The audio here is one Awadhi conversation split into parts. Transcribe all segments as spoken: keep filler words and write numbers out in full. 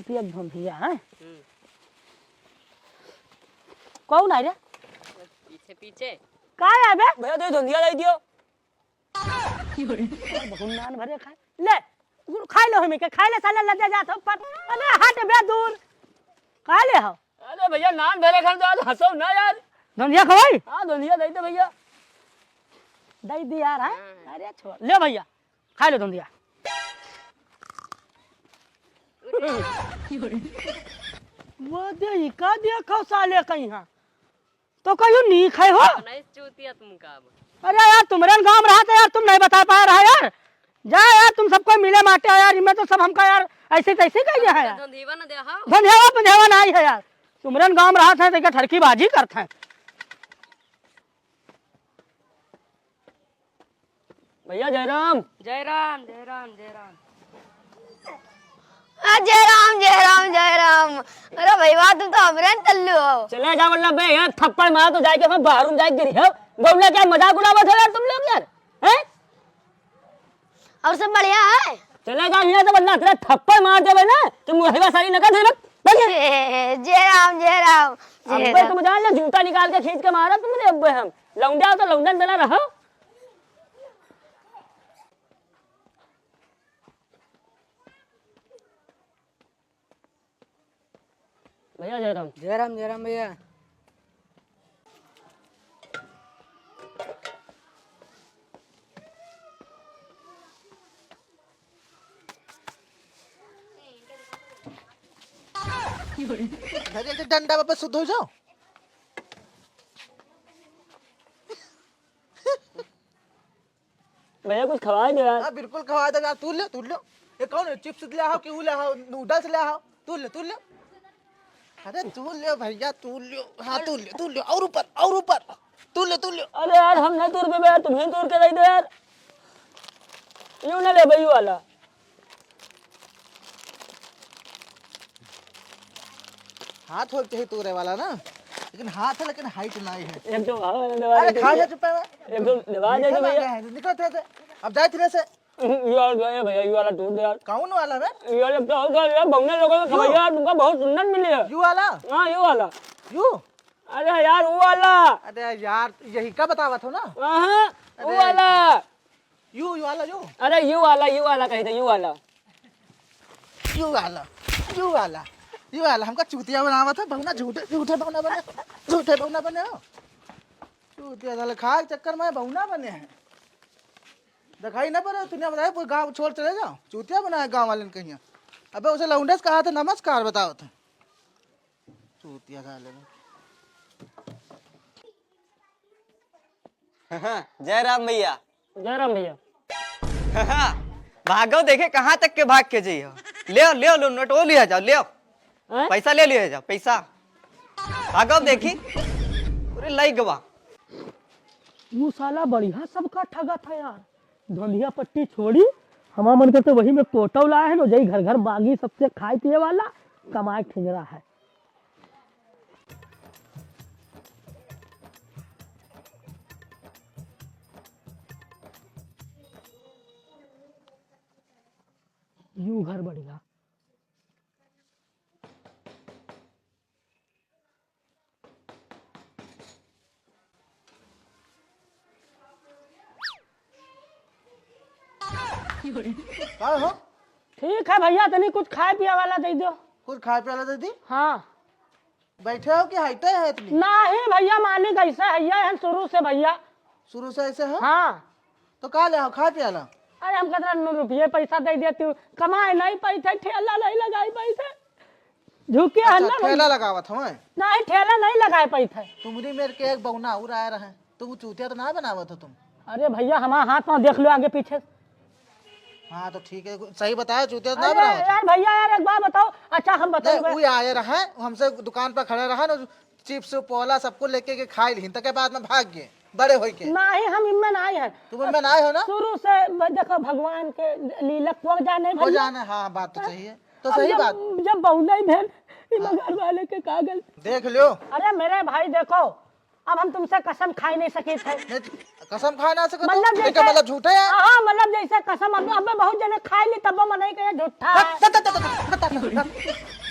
पिया धुंधिया, हैं? हम्म। कौन है रे? पीछे, पीछे। का है बे? भैया, दे धुंधिया दे दियो। बहुत नान भरे खाए। ले, खाए लो हमें के, खाए ले साला लद्दे जात हो पर। अबे हट बे दूर। खा ले हो। अरे भैया, नान भरे खान तो आज हंसो ना यार। धुंधिया खवाई? हाँ, धुंधिया दे दे भैया। दे दे यार, हैं? हाँ। अरे छोड़। ले भैया, खा ले धुंधिया। वो दे, ई का देखो साले कहीं, हाँ। तो कहियो नीक है हो। नहीं चूतिया तुम का अब। अरे यार, तुमरे गांव में रहा था यार, तुम नहीं बता पाया रहा यार। जा यार, तुम सबको मिले माटे हो यार, इनमें तो सब हमका यार ऐसे तैसे कह दिया है यार। धंधेवा न दे, हाँ। धंधेवा बंधेवा नहीं है यार, तुमरे गांव में रहा था तो क्या ठरकी बाजी करते हैं। भैया जयराम। जयराम, जयराम, जयराम। आ, जयराम, जयराम, जयराम। अरे भैया, तुम तो हमरे न तल्लू हो। चले जा वल्ला बे, यहाँ थप्पड़ मार तो जाके हम बाहर में जाके गिरी हो। गौला क्या मजाक उड़ावत हो यार तुम लोग यार, हैं? और सब बढ़िया है? चले जा यहाँ से वल्ला तेरा थप्पड़ मार देवे ना, तो मुढ़वा सारी नका दे। जय राम, जय राम, जय अबे राम। तुम जान ले, जूता निकाल के खींच के मारा तुमने अबे हम। लौंडा हो तो लौंडन बना रहो। भैया जयराम। जयराम, जयराम भैया। अरे, ये डंडा वापस शुद्ध हो जाओ। भैया, कुछ खवाए दे यार। हाँ, बिल्कुल खवाए दे यार। तू ले, तू ले। ये कौन है? चिप्स ले आओ कि वो ले आओ, नूडल्स ले आओ? तू ले, तू ले। अरे, तू ले भैया, तू ले। हाँ, तू ले, तू ले। और ऊपर, और ऊपर। तू ले, तू ले। अरे यार, हम नहीं तोड़ पे यार, तुम्हें तोड़ के दे दो यार। यूं ना ले भाई, यू वाला। हाथ हो चाहिए तोड़े वाला ना, लेकिन हाथ है, लेकिन हाइट नहीं है। एक तो भाव है, दबा अरे दे खा भैया। जा, चुप है। एक तो दबा दे मीठा भैया। लगा है, निकल तेरे से। अब जाए तेरे से। यार, भैया, भैया, ये वाला टूट गया। कौन वाला बे? ये वाला क्या होता है यार, बंगले लोगों का यू? खवैया, तुमका बहुत सुंदर मिली है। यू वाला? हाँ, ये वाला। यू? अरे यार, वो वाला। अरे यार, यही का बतावत हो ना? हाँ, वो अरे। वाला। यू, यू वाला, यू। अरे, यू वाला, यू वाला कही थे, यू वाला। यू वाला, यू वाला, यू वाला। हमका चूतिया बनावत है, बहुना झूठे, झूठे बहुना बने, झूठे बहुना बने हो। चूतिया साले खाए के चक्कर में बहुना बने हैं। दिखाई ना पड़े, तूने बताया, पूरे गाँव छोड़ चले जाओ। चूतिया बनाए गाँव वाले ने कहिया। अबे उसे लौंडे से कहा था नमस्कार बताओ थे। चूतिया साले ने। हाँ, जय राम भैया। जय राम भैया। हाँ, भागो देखे कहाँ तक के भाग के जइहो। ले आओ, ले आओ, लो, नोट वो लिया जाओ, ले आओ। हैं? पैसा ले लिया जाओ, पैसा। भागो देखी। अरे लई गवा। वो साला बढ़िया सबका ठगा था यार। धंधिया पट्टी छोड़ी, हमार मन के तो वही में कोटव लाए हैं, जई घर घर मांगी सबसे खाए पिए वाला, कमाए ठिंगरा है। यू घर बढ़िया। का हो? ठीक है भैया, तनी कुछ खाए पिए वाला दे दो। कुछ खाए पिए वाला दे दी? हाँ। बैठे हो कि हइटे है इतनी? नहीं भैया, मालिक ऐसे है, ये है शुरू से भैया। शुरू से ऐसे है? हाँ। तो का ले आओ, खाए पिए ला? अरे हम कहते हैं, रुपये पैसा दे देती हूँ, कमाए नहीं पाई थे, ठेला नहीं लगाई पाई थे। झुके अच्छा, हल्ला ठेला भैया। लगावत हवे? नहीं, ठेला नहीं लगाए पाई थे। तुमरी मेर के एक बौना और आए रहे, तो वो चूतिया तो ना बनावत हो तुम? अरे भैया, हमारा हाथ पाँव देख लो आगे पीछे। हाँ, तो ठीक है, सही बताया, चूतिया तो ना अरे बनावत हो। यार भैया, यार एक बात बताओ, अच्छा हम बताओ नहीं, बे- वो आए रहे, हमसे दुकान पर खड़े रहे ना, चिप्स, पोला सबको लेके के खाई लिहिन, तके बाद में भाग गए, बड़े होई के। नहीं, हम इनमें ना आए हैं। तुम इनमें ना आए हो ना? शुरू से ब-, देखो, भगवान के लीला को जाने वो भैया। जाने, हाँ, बात तो हाँ? सही है। तो अब सही जब, बात। जब बहू नहीं भेल, इनमें हाँ। घर वाले के का गलती? देख लो। अरे मेरे भाई देखो, अब हम तुमसे कसम खाई नहीं सकी थे। नहीं, कसम खाए ना सकत हो? मतलब एकर जैसे मतलब झूठे है? हाँ, मतलब जैसे कसम अब, अब बहुत जने खाई ली, तब मनई के झूठा है। हट, हट, हट, हट, हट, हट, हट।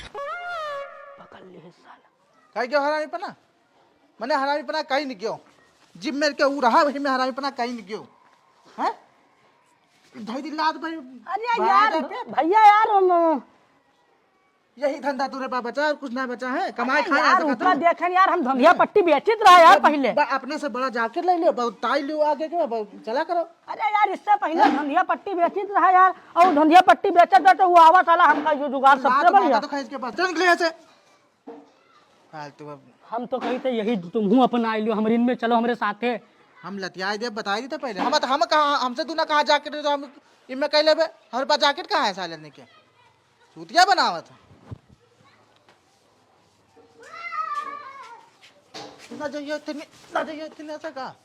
कहीं गयो हरामीपना? मने हरामीपना कहीं नहीं गयो। जिम में के ऊ रहा, वही में हरामीपना कहीं नहीं गयो। हैं? धई दी लात भाई। अरे भाई, यार, जाके। भैया यार, हम यही धंधा तोरे पा बचा और कुछ ना बचा है, कमाए अरे खाए यार, ऐसा ऊपर करते हो। देखे न यार, हम धंधिया पट्टी बेचित रहा यार अब पहिले। ब-, अपने से बड़ा जैकेट ले लियो, बहुत टाई लियो आगे के, अब चला करो। अरे यार, इससे पहिले धंधिया पट्टी बेचित रहा यार, और धंधिया पट्टी बेचत रहा तो वो आवा साला हमका यो जुगाड़ सबसे लात मार बढ़िया। तो खींच के पास, चल निकले यहाँ से। फालतू अब। हम तो कही थे यही तुमहू अपना लियो, हमरे इनमें चलो हमरे साथे। हम लतियाए दे, बताई दी तो पहिले। हम, हम कहाँ, हमसे तू ना कहाँ जैकेट तो हम इनमें कह लेबे। हमारे पास जैकेट कहाँ है साले ने के? चूतिया बनावत है। ना जाइए इतने, ना जाइए इतने से का?